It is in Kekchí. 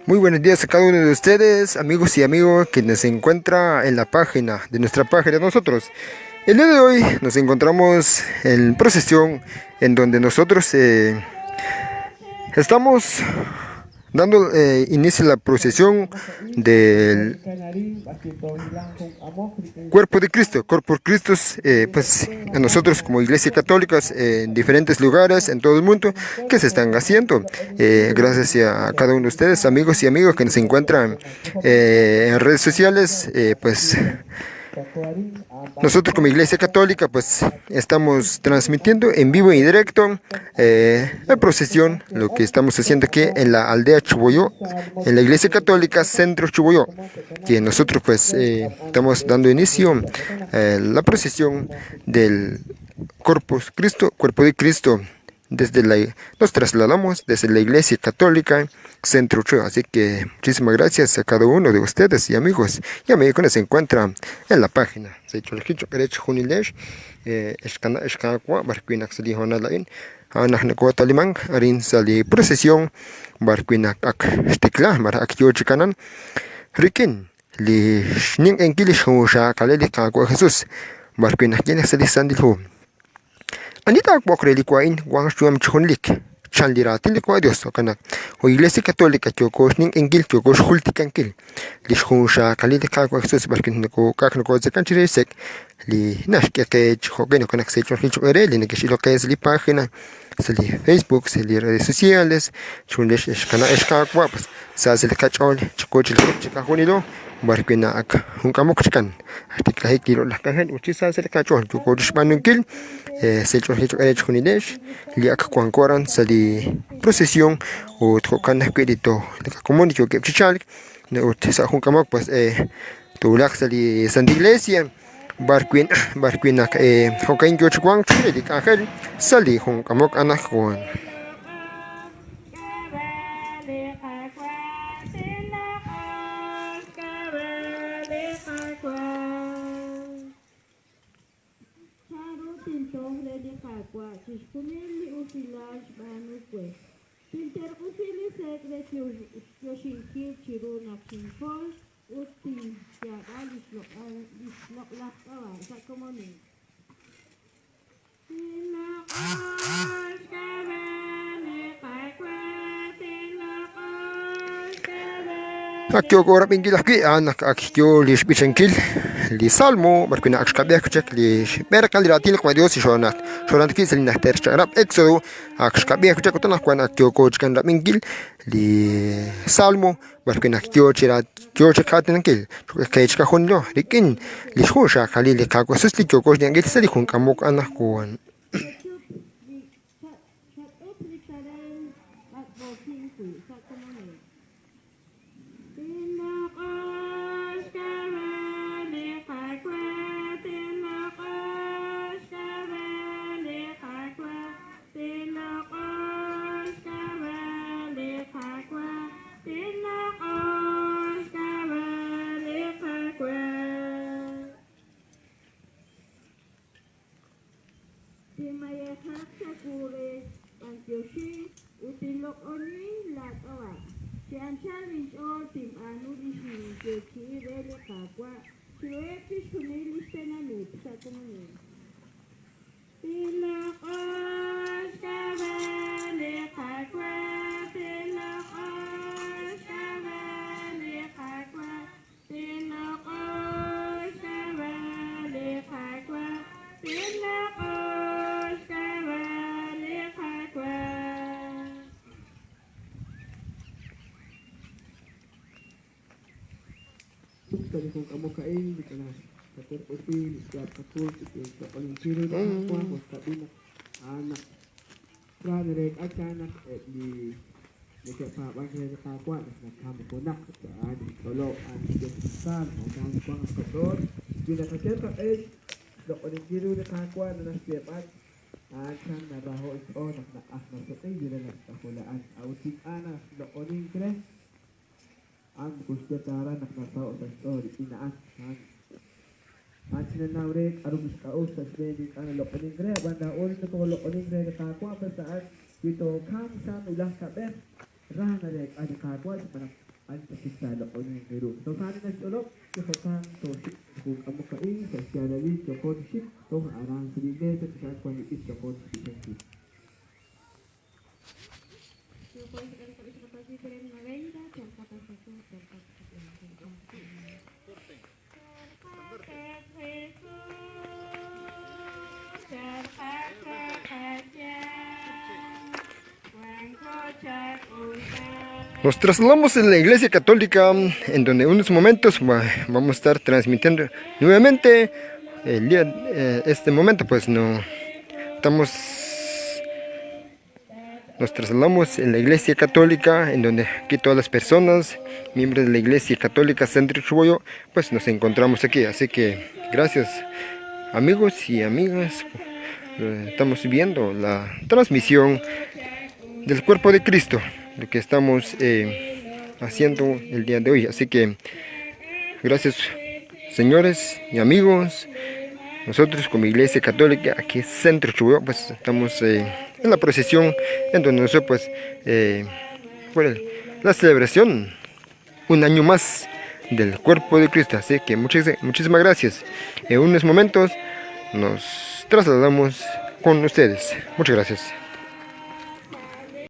Muy buenos días a cada uno de ustedes, amigos y amigos quienes se encuentra en la página de nuestra página nosotros. El día de hoy nos encontramos en procesión en donde nosotros estamos dando inicio a la procesión del Cuerpo de Cristo, Corpus Christi, pues a nosotros como Iglesia Católica en diferentes lugares en todo el mundo que se están haciendo. Gracias a cada uno de ustedes, amigos y amigos que nos encuentran en redes sociales, pues nosotros como Iglesia Católica pues estamos transmitiendo en vivo y directo la procesión, lo que estamos haciendo aquí en la aldea Chuboyó, en la Iglesia Católica Centro Chuboyó, que nosotros pues estamos dando inicio a la procesión del Corpus Christi, Cuerpo de Cristo. Nos trasladamos desde la Iglesia Católica Centro Chuboyó. Así que muchísimas gracias a cada uno de ustedes y amigos y amigos que se encuentran en la página. Se arin sali procesión barquina ak xtikla mar ak yochikanan rikin li xnin enkili xusha kaleli ka Jesús barquina kine sali sandilhu Anita akbok kwain wang shuam chunlik chanliratin li kwa Dios kana o Iglesia Católica kyoko nin enkil kyoko xultikankil li xusha kaleli ka Jesús barquin ko kak no zekan chiresek li naxkeke chjoken kana se chonjil li nekexilo que es li página sali Facebook, sali redes sociales, chunlesh eshkana eshkakwa, pues sa sali kachol, chikochil chikajunilo, barquina ak hunkamok chikan, artiklahik lilo lakajel, uchisa sali kachol, chukochishmanunkil, se chonjil chunilesh, li ak kuankoran sali procesión, o tjokan kwilito, lakakomuni chokepchichalik, ut sa hunkamok, pues tulak sali Santa Iglesia. Barquin barquin ak hokain yochwang chulik angel sali hunkamok anak Juan. Akyo korabingil aki anak akyo lishbichenkil li salmo barkuna akshkabiak li berkal ratil kwa Dios shonat shonat ki selina tercharap Éxodo akshkabiak chakutana kwan akyo kochkan rabingil li salmo barkuna akyo chira kyo chakatenkil kechka junlo rikin li shusha khalili kakwasus li kyo kochngil sali jun kamok anak kuan. Ani ta chik taaloq'oninq ru? Toja' naq naxch'olob' chi jo'kan tooxik sa' jun k'amok a'in sa' xyaalalil yooqo chi xik toj aran sa' li iglesia chi wan li b'ich yooqo chixb'ichankil. Nos trasladamos en la Iglesia Católica, en donde en unos momentos vamos a estar transmitiendo nuevamente el día, este momento, pues no estamos, nos trasladamos en la Iglesia Católica, en donde aquí todas las personas, miembros de la Iglesia Católica Centro Chuboyo, pues nos encontramos aquí. Así que gracias, amigos y amigas. Estamos viendo la transmisión del cuerpo de Cristo, lo que estamos haciendo el día de hoy. Así que gracias, señores y amigos. Nosotros como Iglesia Católica aquí en Centro Chuboyo, pues estamos en la procesión en donde nosotros pues la celebración un año más del cuerpo de Cristo. Así que muchísimas gracias. En unos momentos nos trasladamos con ustedes. Muchas gracias.